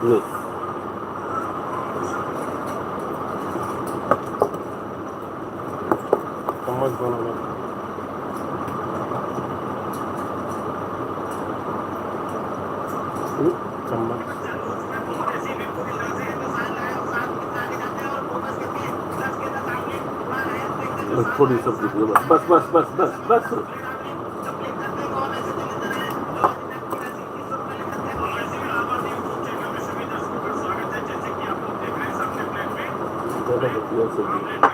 नहीं, चम्मच दोनों में। चम्मच। बस थोड़ी सब्जी दे, बस बस बस बस बस बस। ज़्यादा बची है सब्जी।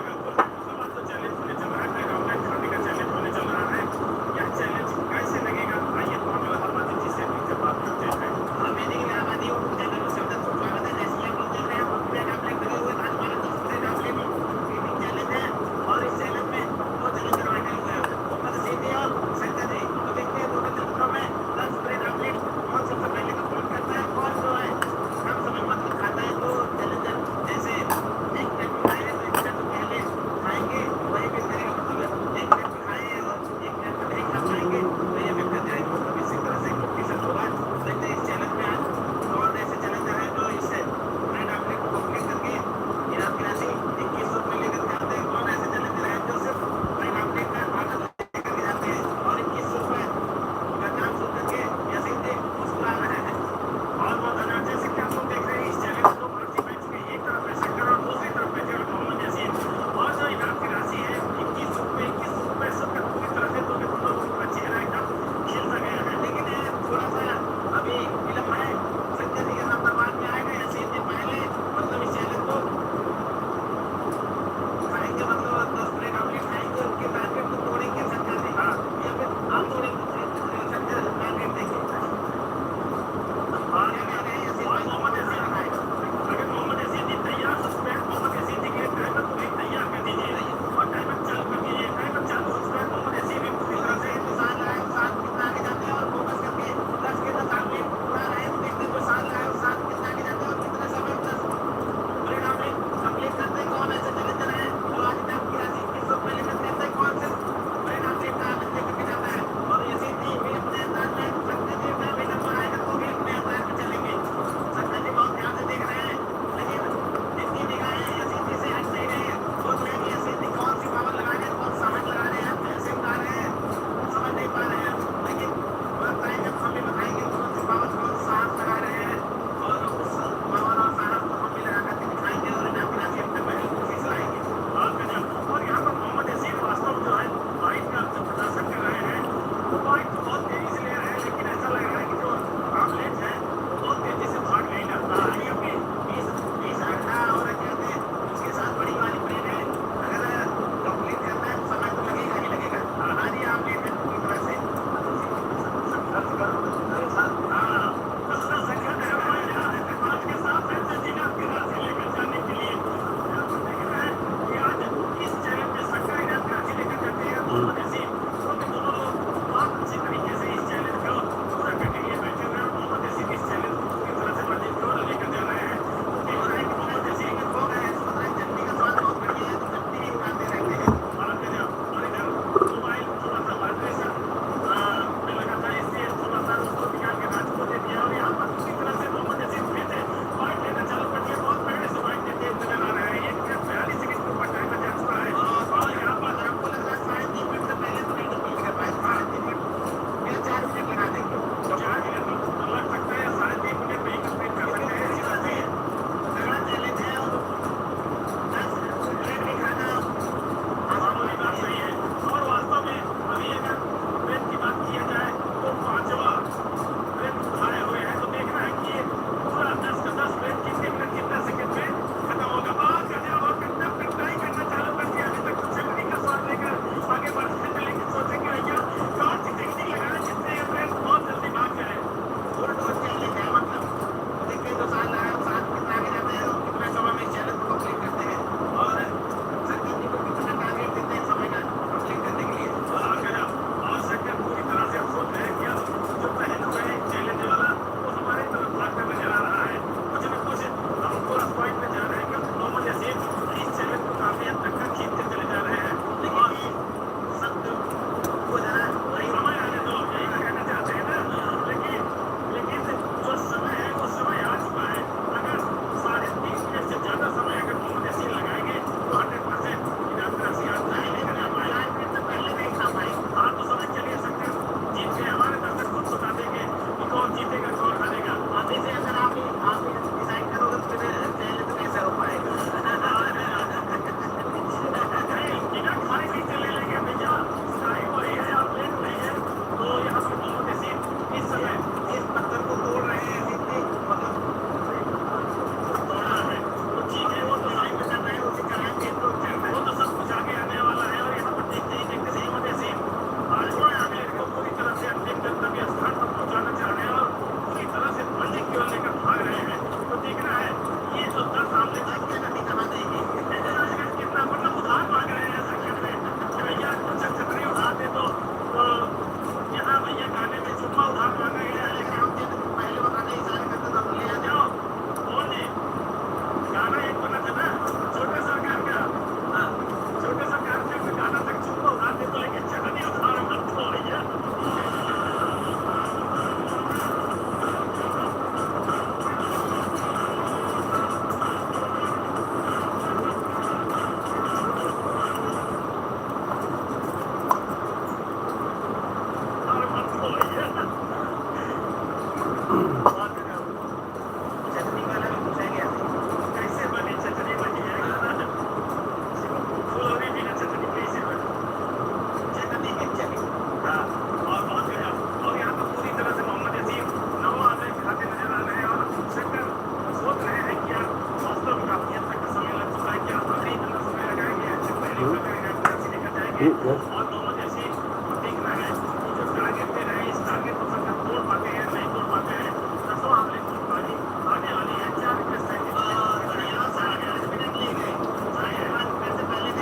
ठीक है।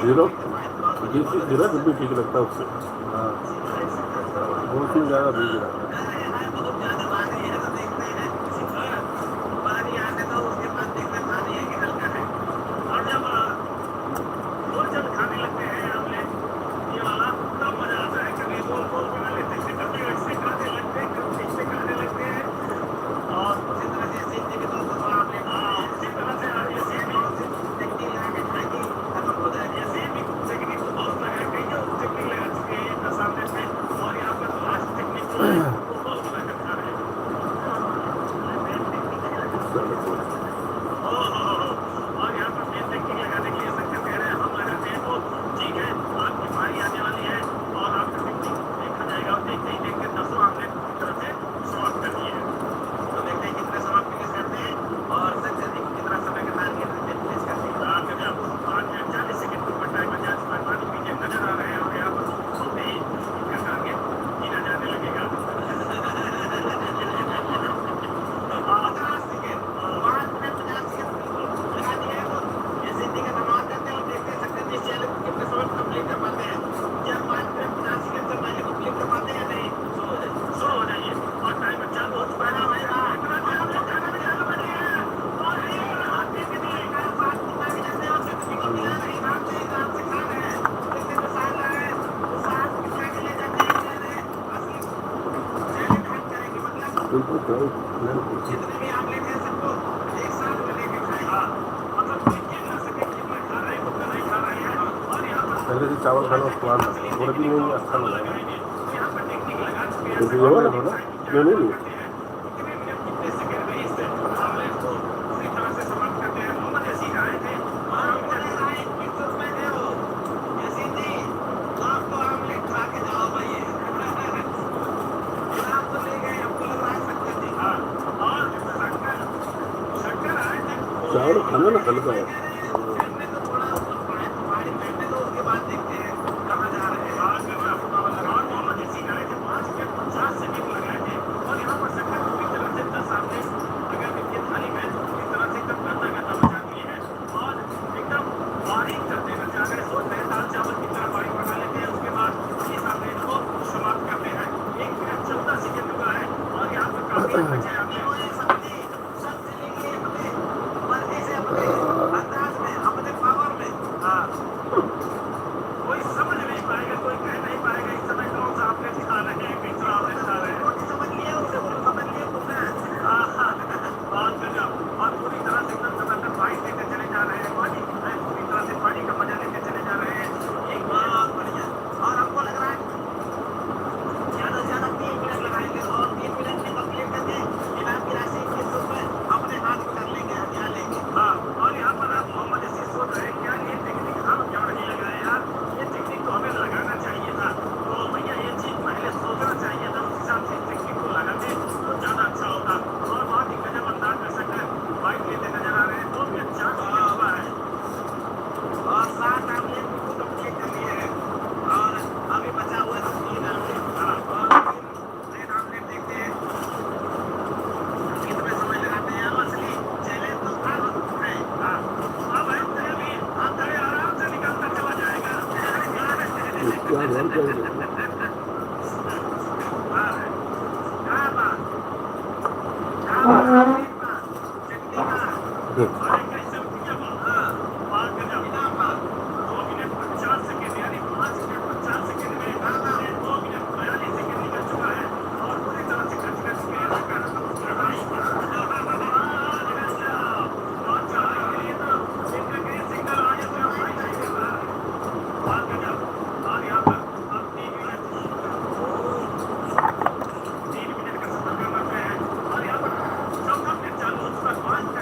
जीरो जीरा फिर भी ठीक लगता है उससे। हाँ, दो तीन ज़्यादा भीग रहा है। पहले से चावल खाना स्वाद लगता है, थोड़ा भी नहीं अच्छा लगा। ये वाला नहीं नहीं नहीं। चावल खाना ना हल्का है। क्या और क्या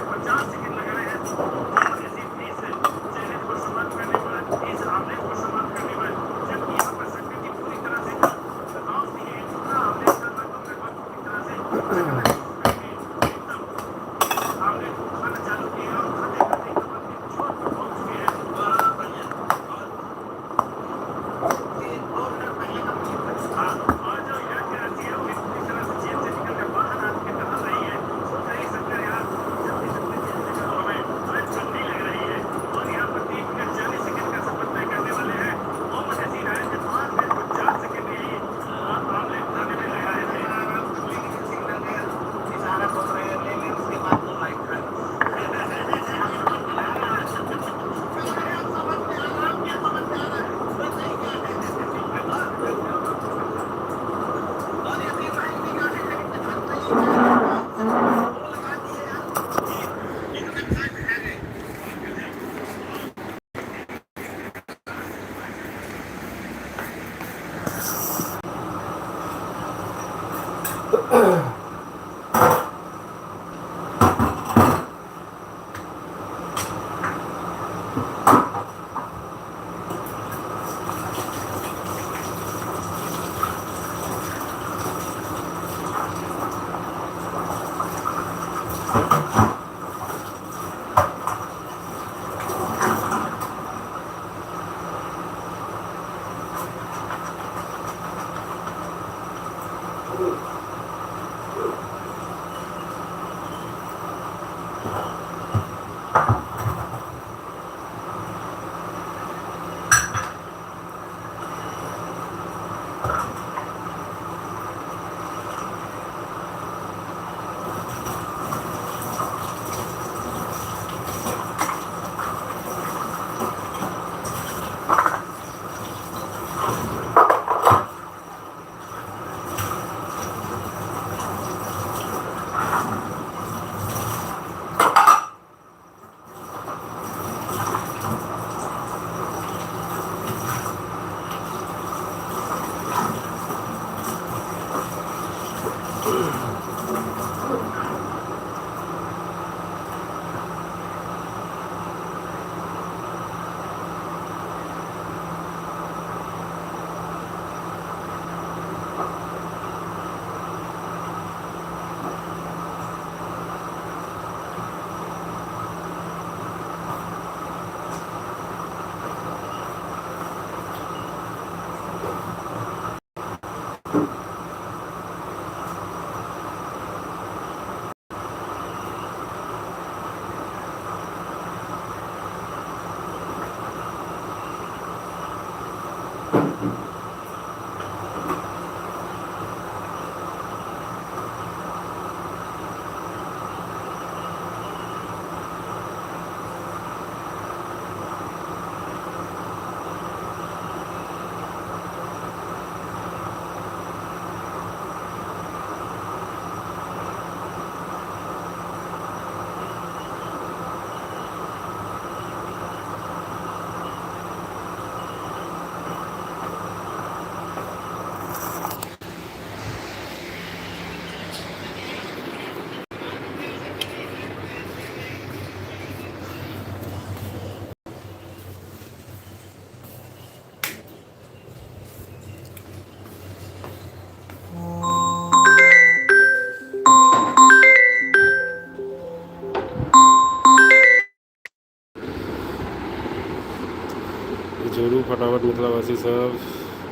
जोड़ू फटाफट मिथिलावासी सब।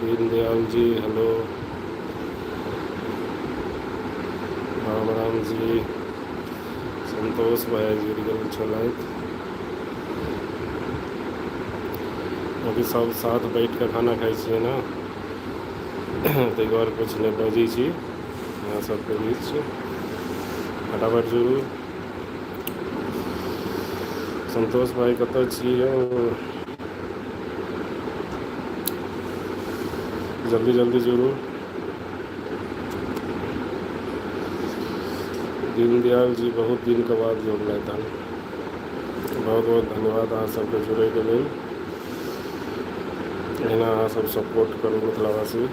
दीनदयाल जी हेलो, राम राम जी, संतोष भाई जुड़ि गेल छलथि। अभी सब साथ बैठ कऽ खाना खाइ छियै ने, ताहि दुआरे किछु नहि बजै छी अहाँ सबके बीच। फटाफट जुड़ू। संतोष भाई कतऽ छी यौ? जल्दी जल्दी जुड़ू। दीनदयाल जी बहुत दिनके बाद जुड़लथि हन, बहुत बहुत धन्यवाद अहाँ सबके जुड़ैके लेल। एहिना अहाँ सब सपोर्ट करू मिथिलावासी।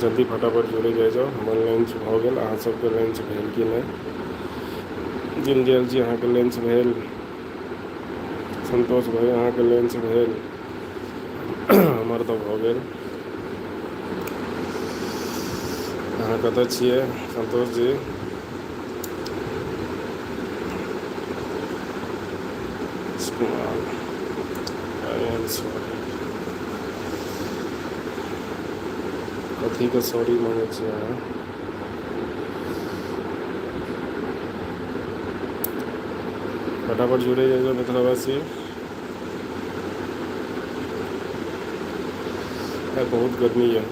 जल्दी फटाफट जुड़े जाइ जाउ। हमर लंच भऽ गेल, अहाँ सबके लंच भेल कि नहि? दीनदयाल जी अहाँके लंच भेल? संतोष भाई अहाँके लंच भेल? हमर तऽ भऽ गेल। अहाँ कतऽ छियै Santosh ji? I am sorry. कथीके सॉरी माँगै छियै अहाँ? फटाफट जुड़े जाइए मिथिलावासी। आइ बहुत गर्मी यऽ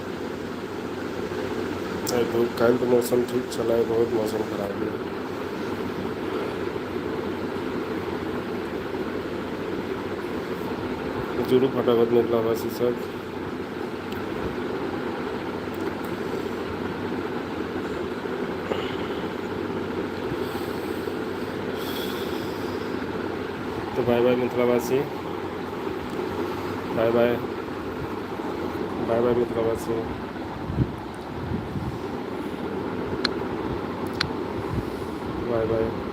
आइ धूप। काल्हि तऽ मौसम ठीक छलै, आइ बहुत मौसम खराब यऽ। जुड़ू फटाफट मिथिलावासी सब। तऽ बाय बाय मिथिलावासी, बाय बाय, बाय बाय मिथिलावासी, बाय बाय।